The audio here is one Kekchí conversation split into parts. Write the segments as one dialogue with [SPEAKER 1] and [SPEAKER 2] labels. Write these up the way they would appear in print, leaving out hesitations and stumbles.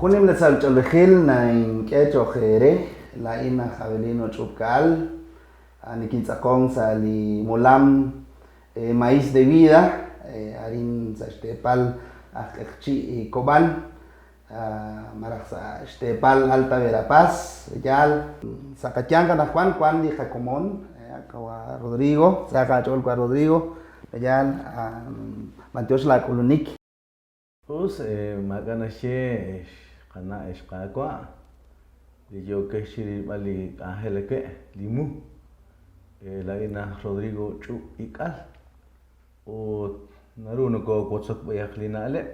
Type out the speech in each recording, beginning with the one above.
[SPEAKER 1] Jun nimla sahil ch'oolejil nink'e cho'q eere, laa'in aj Avelino Ch'ub'ka'al, nikintz'aqonk sa' li molam Maíz de Vida arin sa' xteepal aj Q'eqchi' Kob'an malaj sa' xteepal Alta Verapaz, yaal. Sa' qayanq anaqwan wank li qakomon qawa' Rodrigo, sahaq aach'ool wa' Rodrigo, yaal, b'antiox laak'ulunik.
[SPEAKER 2] Us, maak'a' naxye ex qana' ex qaawa' li yookex chi rilb'al li k'anjel awe', li mu. Laa'in aj Rodrigo Ch'ub' Ik'al ut naru nokoowotzok b'ayaq li na'leb'.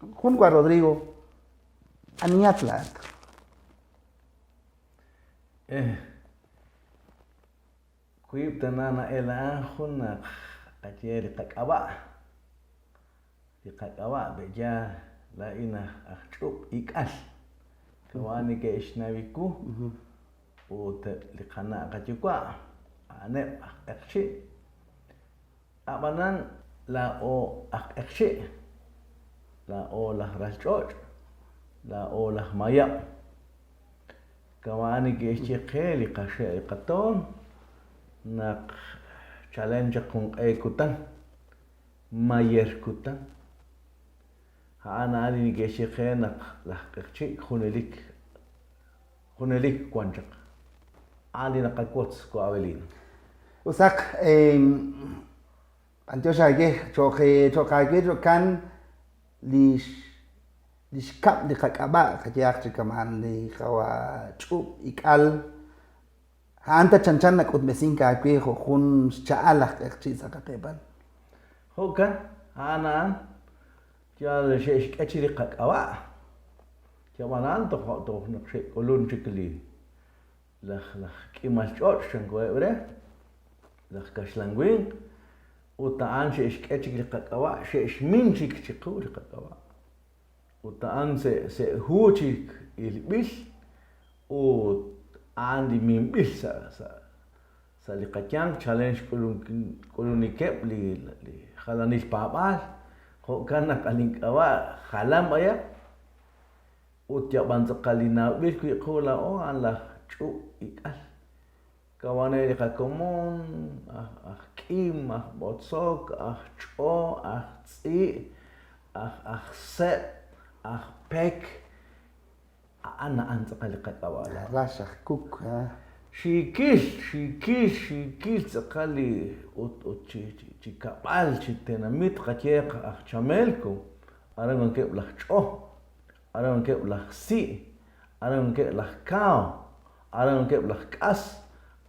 [SPEAKER 1] Jun wa Rodrigo, anihat laa'at?
[SPEAKER 2] Wiib' tana na'el a'an jun naq qaye li qak'ab'a', li qak'ab'a' pe'yaal laa'in aj aj ch'ub' ik'al, kama'an neke'xnaw wu ut eb' li qana' qayuwa' a'aneb' aj q'eqchi'. A'b'anan laa'o aj q'eqchi', laa'o laj ral ch'och', laa'o laj mayab'. Kama'an neke'xye qe li qaxe' li qatoon naq chalen chaq jun q'e kutan, mayer kutan. A'an a'an li neke'xye qe naq laj q'eqchi' junelik junelik wan chaq. A'an li naqawotz, wa' Avelino.
[SPEAKER 1] Usaq, b'antiox aawe, cho'q cho'q aawe jo'kan lix Li xkab' li qak'ab'a', qayehaq chi kama'an li qawa' ch'ub' ik'al, a'an ta chanchan nak'utb'esink aawe jo' jun xcha'al aj q'eqchi' sa' qateepal.
[SPEAKER 2] Jo'kan, a'an a'an, yal xe'xk'e chi li qak'ab'a'. Yab'an a'an toja' toj naq xe'k'ulun chik li laj laj k'imal ch'och' chankoheb' re, laj kaxlan winq, ut a'an xe'xk'e chik li qak'ab'a', xe'xmin chik chiqu li qak'ab'a'. Ut a'an se' se' hu chik ilb'il ut a'an li minb'il sa' sa' sa' li qayanq chalen xk'ulunikeb' li li jalanil paab'aal, jo'kan naq a' link'ab'a' jalan b'ayaq ut yab'an tz'aqal li nawb'il wi' qu laa'o a'an laj ch'ub' ik'al. Kawane li qakomon, aj aj k'im, aj b'otzok, aj ch'o, aj tz'i', aj aj seb', aj pek, a'an a'an tz'aqal li qak'ab'a' laa'o.
[SPEAKER 1] Rax, aj kuk, ha.
[SPEAKER 2] Xiikil, xiikil, xiikil tz'aqal li ut ut chi chi kab'al, chi tenamit qayeeq aj Chamelco, aran wankeb' laj ch'o, Aran wankeb' laj si', aran wankeb' laj kaaw, aran wankeb' laj k'as,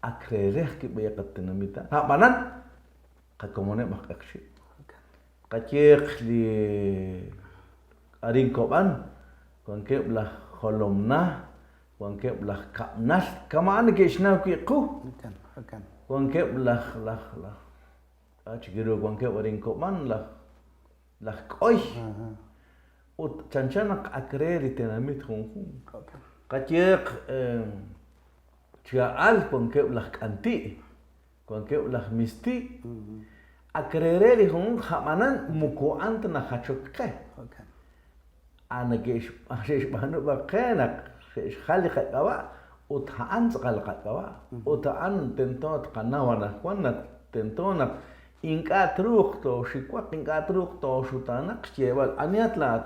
[SPEAKER 2] ak re re ajwi' b'ayaq qatenamit a'an. A'b'anan, qakomoneb' aj q'eqchi'. Qayeeq li arin Kob'an, wankeb' laj Jolomna, wankeb' laj Kab'nal, kama'an neke'xnaw wi' qu. Wankeb' laj laj laj k'a' chik ru wankeb' arin Kob'an, laj Laj k'oy. Ut chanchan naq ak re li tenamit junjunq. Qayeeq cha'al wankeb' laj k'anti', wankeb' laj misti'. Ak re re li junjunq a'b'anan moko a'an ta najachok qe. A neke'xb'aanu b'an qe naq xe'xjal li qak'ab'a' ut a'an tz'aqal li qak'ab'a'. Ut a'an tento tqanaw anaqwan naq tento naq Ink'a' truuq tooxiwaq, ink'a' truuq tooxutaanaq xyeeb'al, Anihat laa'at?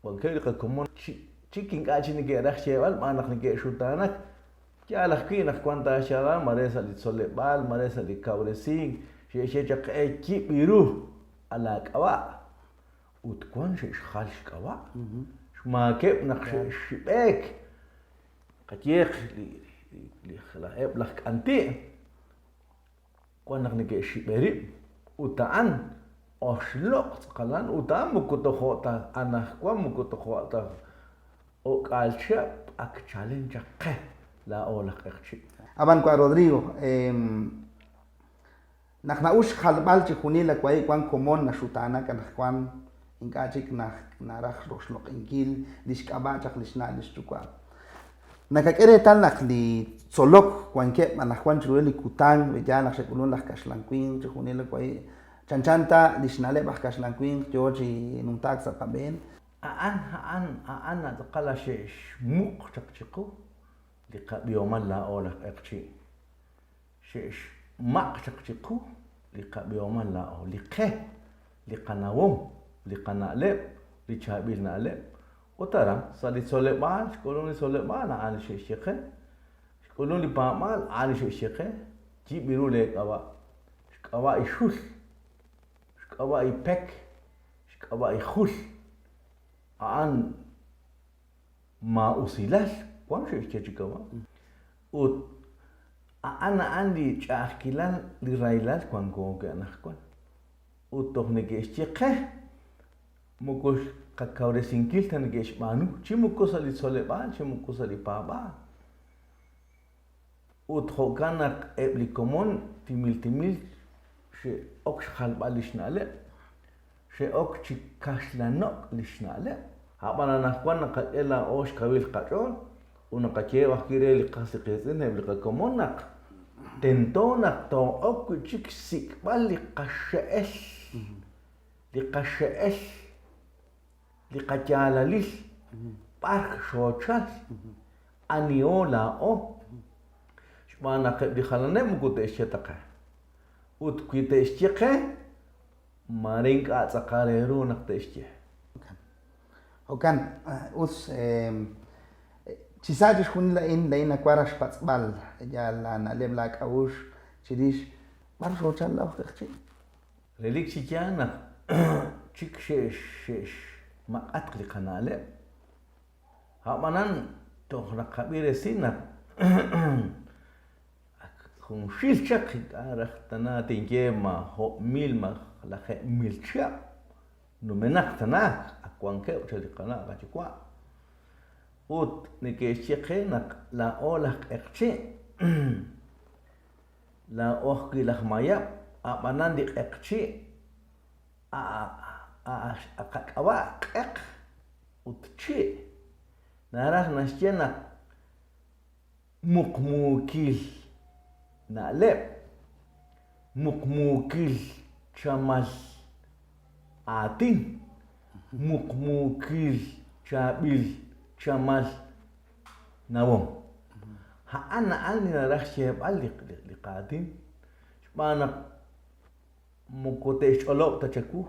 [SPEAKER 2] Wankeb' li qakomon chik ink'a' chik neke'raj xyeeb'al xb'aan naq neke'xutaanak. Yaal ajwi' naq wank ta xyaalal mare sa' li tzoleb'aal, mare sa' li kawresink, xe'xye chaq qe yib' ru a laak'ab'a'. Ut wank xe'xjal xk'ab'a' xmaakeb' naq xe'xxib'eek. Qayeeq li eb' laj k'anti'. Wan naq neke'xxib'e rib', ut a'an oxloq' tz'aqal a'an, ut a'an moko tojo' ta anajwan, moko tojo' ta o'k'aal chihab' ak chalen chaq qe laa'o laj q'eqchi'.
[SPEAKER 1] Ab'an wa' Rodrigo, naq na'ux xjalb'al chijunil a wahi' wan komon naxutaanak anajwan, ink'a' chik naraj roxloq'inkil li xk'ab'a' chaq li xna' li xyuwa'. Nakak'e reetal naq li tzolok wankeb' anajwan chiruheb' li kutan, wi yaal naq xe'k'ulun laj kaxlan winq, chixjunil li wahi' chanchan ta li xna'leb' aj kaxlan winq yoo chi numtaak sa' qab'een.
[SPEAKER 2] A'an, a'an, a'an tz'aqal xe'xmuq chaq chiqu li qab'ihomal laa'o laj q'eqchi'. Xe'xmaq' chaq chiqu li qab'ihomal laa'o, li qe, li qanawom, li qana'leb', li chaab'il na'leb'. Ut aran, sa' li tzoleb'aal, xk'ulun li tzoleb'aal, a'an li xe'xye qe. Xk'ulun li paab'aal, a'an li xe'xye qe. Yib' ru leek'ab'a'. Xk'ab'a' i xul, xk'ab'a' i pek, xk'ab'a' i jul. A'an maa'usilal wan xe'xye chi kama'. Ut a'an a'an li ch'a'ajkilal, li rahilal wanko wi' anaqwan. Ut toj neke'xye qe, moko qakawresinkil ta neke'xb'aanu, chi moko sa' li tzoleb'aal, chi moko sa' li paab'aal. Ut jo'kan naq eb' li komon timil timil xe'ok xjalb'al li xna'leb', xe'ok chi kaxlano'k li xna'leb'. A'b'an anaqwan naqak'e laa'o xkawil qach'ool ut naqayeeb' ajwi' re li qas qiitz'in eb' li qakomon naq tento naq too'ok wi' chik xsik'b'al li qaxe'el, li qaxe'el, li qayaalalil, b'ar xoochal, aniho laa'o, xb'aan naq eb' li jalaneb' moko te'xye ta qe. Ut wi te'xye qe, Maare ink'a' tz'aqal re ru naq te'xye.
[SPEAKER 1] Jo'kan, us, chi sa' chixjunil a'in, laa'in nawaj raj xpatz'b'al yaal laana'leb' laak'a'uxl chirix b'ar xoochal laa'o aj q'eqchi'.
[SPEAKER 2] Relik chi yaal naq chik xe'xmaq'atq li qana'leb'. A'b'anan toj naqab'i resil naq Ak junxil chaq ink'a' raj tana tinye ma jo' mil ma lajeeb' mil chihab' numenaq tana ak wankeb' chaq li qana' qayuwa'. Ut neke'xye qe naq laa'o laj q'eqchi', laa'o ajwi' laj mayab', a'b'anan li q'eqchi' a' qak'ab'a' q'eq ut chi'. Naraj naxye naq Muqmuukil na'leb', muqmuukil chamal aatin, muqmuukil chaab'il chamal nawom. A'an a'an li naraj xyeeb'al li qaatin, xb'aan naq moko te'xch'olob' ta chawu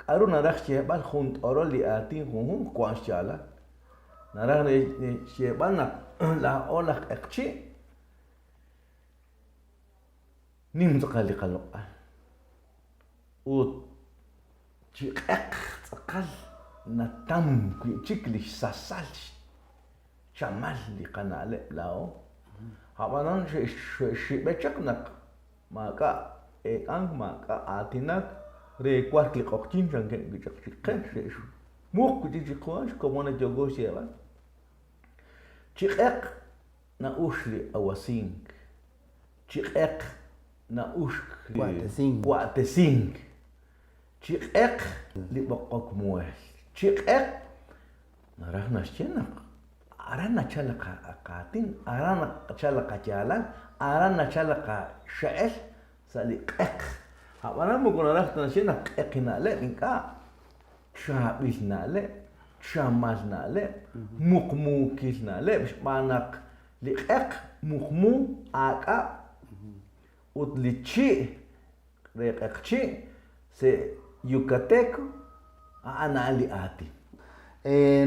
[SPEAKER 2] k'a'ru naraj xyeeb'al jun t'orol li aatin junjunq wan xyaalal. Naraj xyeeb'al naq laa'o laj q'eqchi' nim tz'aqal li qaloq'al ut chi q'eq tz'aqal natam wi'chik li xsasal xchamal li qana'leb' laa'o. A'b'anan xe'xxib'e chaq naq Maak'a' eek'ank, maak'a' aatinak, re wark li q'oqyink chankeb' wi' chaq chi qe, xe'xmuq wi' chik chiqu a'an xkomon li yooko xyeeb'al. Chi q'eq na'uxk li awasink, chi q'eq na'uxk li wa'tesink, chi q'eq li b'oqok muhel, chi q'eq Naraj naxye naq aran nachal li qaatin, aran nachal li qayaalal, aran nachal li qaxe'el sa' li q'eq. Ab'anan moko naraj ta naxye naq q'eqi na'leb', ink'a'. Chaab'il na'leb', chamal na'leb', muqmuukil na'leb' xb'aan naq li q'eq muqmu aak'ab' ut li chi' re q'eqchi' se' Yucateco, a'an a'an li aatin.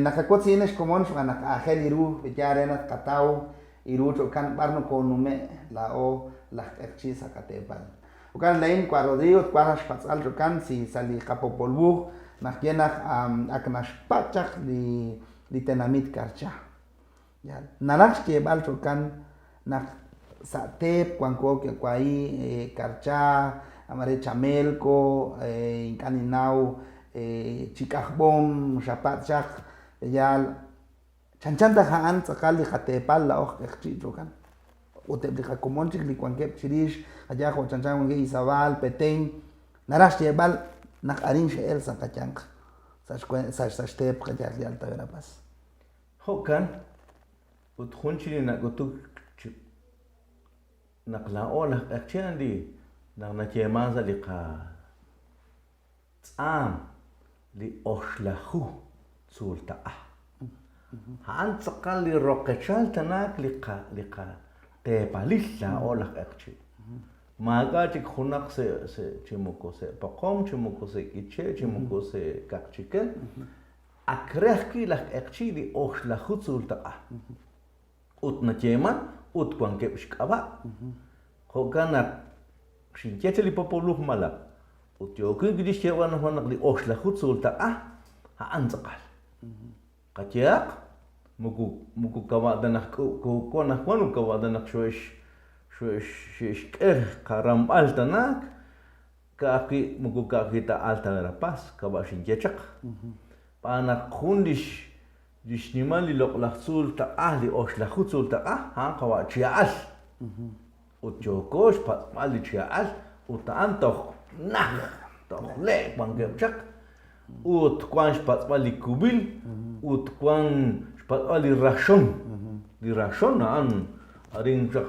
[SPEAKER 1] Naqawotz a'in ex komon xb'aan naq aajel iru yaal re naq tqataw iru cho'kan b'ar nokonume' laa'o laj q'eqchi' sa' qateepal. Jo'kan laa'in wa' Rodrigo twaj raj xpatz'al cho'kan si sa' li qapopol wuj naqye naq ak naxpatz' chaq li tenamit Karcha. Yaal, naraj xyeeb'al jo'kan naq sa' teep wanko wahi' Karcha, mare Chamelco, ink'a' ninnaw chi K'ajb'om, xapatz' chaq, yaal, chanchan ta a'an tz'aqal li qateepal laa'o aj q'eqchi' jo'kan. Ut eb' li qakomon chik li wankeb' chirix, qayehaq jo' chanchan wankeb' Izabal, Petén, naraj xyeeb'al naq arin xe'el sa' qayanq, sa' xteep qayehaq li Alta Verapaz.
[SPEAKER 2] Jo'kan ut jun chik li nak'utuk chi naq laa'o laj q'eqchi' a'an li naq nayeeman sa' li qatz'aam li oxlaju. tzuultaq'a. A'an tz'aqal li roqechal tanaak li qa li qateepalil laa'o laj q'eqchi'. Maak'a' chik junaq se' se' chi moko se' poqom, chi moko se' k'iche', chi moko se' kaqchikel. Ak re ajwi' laj q'eqchi' li oxlaju tzuultaq'a. Ut nayeeman ut wankeb' xk'ab'a'. Jo'kan naq xinye che li Popol Wuj malaq ut yookin wi' chi xyeeb'al anajwan naq li oxlaju tzuultaq'a a'an tz'aqal. Qayehaq, moko moko kawa' ta naq k'ub'k'uuko anajwan ut kawa' ta naq xoe'x xoe'x xe'xk'e qaramb'al tanaak, ka'ajwi' moko ka'ajwi' ta Alta Verapaz, kawa' xinye chaq. Xb'aan naq jun lix Li xnimal li loq'laj tzuul taq'a, li oxlaju tzuul taq'a, a'an qawa' chiha'al. Ut yooko xpatz'b'al li chiha'al, ut a'an toj najt, toj le' wankeb' chaq. Ut wank xpatz'b'al li kub'il, ut wank xpatz'b'al li raxon. Li raxon a'an arin chaq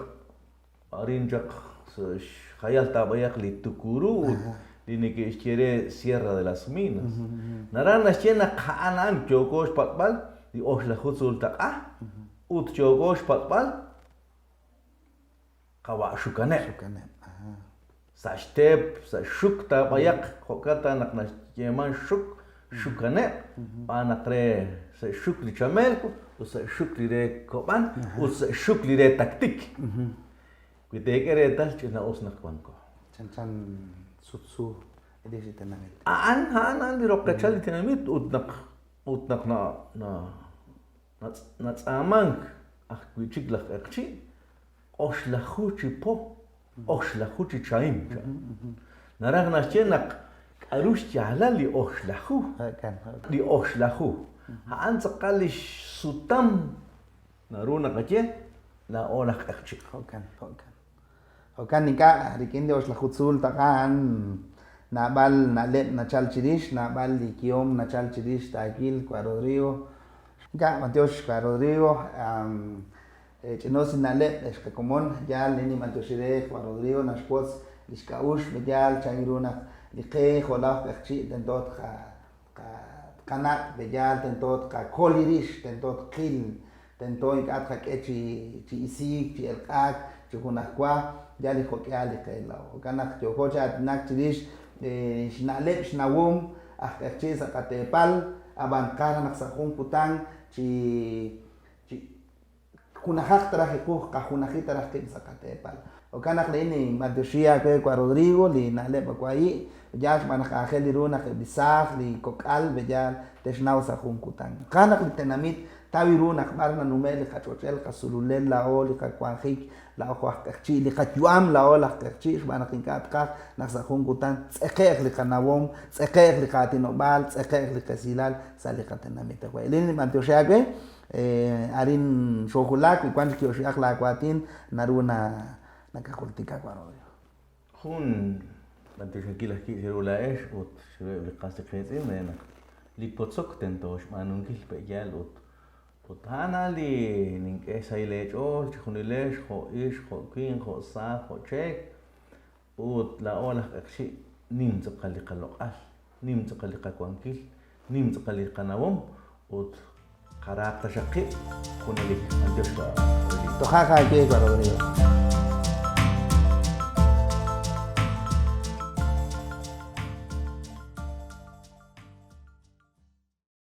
[SPEAKER 2] Arin chaq sa' xjayal taab'ayaq li Tukuru ut li neke'xye re Sierra de las Minas. Naraj naxye naq a'an a'an yooko xpatz'b'al li oxlaju tzuultaq'a ut yooko xpatz'b'al qawa' xukaneb'. Sa' xteep, sa' xxuk taab'ayaq, jo'kan ta naq naxyeeman xxuk, xukaneb', xb'aan naq re sa' xxuk li Chamelco ut sa' xxuk li re Kob'an ut sa' xxuk li re Taktik. Wi teek'e reetal ch'ina-us naq wanko.
[SPEAKER 1] Chanchan sutsu rix li tenamit.
[SPEAKER 2] A'an, a'an, a'an li roqechal li tenamit ut naq, ut naq na, na, natz'aamank ajwi' chik laj q'eqchi', oxlaju chi po, oxlaju chi chahim, chan. Naraj naxye naq k'a'ru xyaalal li oxlaju. Li oxlaju, a'an tz'aqal li xsutam naru naqaye laa'o laj q'eqchi'.
[SPEAKER 1] Jo'kan, jo'kan. Jo'kan ink'a' rik'in li oxlaju tzuul taq'a a'an naab'al na'leb' nachal chirix, naab'al li yehom nachal chirix taawil, wa' Rodrigo. Ink'a' b'antiox wa' Rodrigo. Ch'ina'us li na'leb' ex qakomon, yaal li ninb'antioxi re wa' Rodrigo naxwotz lix k'a'uxl, yaal chan ru naq li qe jo' laa'o aj q'eqchi' tento tqanaq', yaal tento tqakol li rix, tento tqil, tento ink'a' tqak'e chi chi isiik, chi elq'aak, chi junajwa, yaal li jo'k'ihal li qe laa'o. Jo'kan naq yooko chi aatinak chirix xna'leb' xnawom aj q'eqchi' sa' qateepal, ab'an tqaj raj naq sa' jun kutan chi chi junajaq ta raj li qu, qajunaji ta raj qib' sa' qateepal. Jo'kan naq laa'in ninb'antioxi aawe wa' Rodrigo li na'leb' awahi', yaal xb'aan naq aajel ru naq eb' li saaj, li kok'al, yaal te'xnaw sa' jun kutan. Naqaj naq li tenamit taw ru naq b'ar nanume' li qach'och'el, qasululel laa'o, li qawanjik laa'o jo' aj q'eqchi', li qayu'am laa'o laj q'eqchi' xb'aan naq ink'a' tqaj naq sa' jun kutan ttz'eqe'q li qanawom, ttz'eqe'q li qaatinob'aal, ttz'eqe'q li qesilal sa' li qatenamit. Laa'in ninb'antioxi aawe Arin xoowulak, wi wank chik yo'xi'aq laawaatin naru nakajultika wa' Rodrigo.
[SPEAKER 2] Jun b'antioxinkil ajwi' cheru laa'ex ut chiruheb' li qas qiitz'in re naq li wotzok tento xb'aanunkil pe'yaal ut ut a'an a'an li nink'e xsahil eech'ool chejunilex jo' ixq, jo' winq, jo' saaj, jo' cheek Ut laa'o laj q'eqchi' nim tz'aqal li qaloq'al, nim tz'aqal li qawankil, nim tz'aqal li qanawom ut qaraaq taxaq qib' junelik. B'antiox wa' Rodrigo.
[SPEAKER 1] Toja' aawe wa' Rodrigo.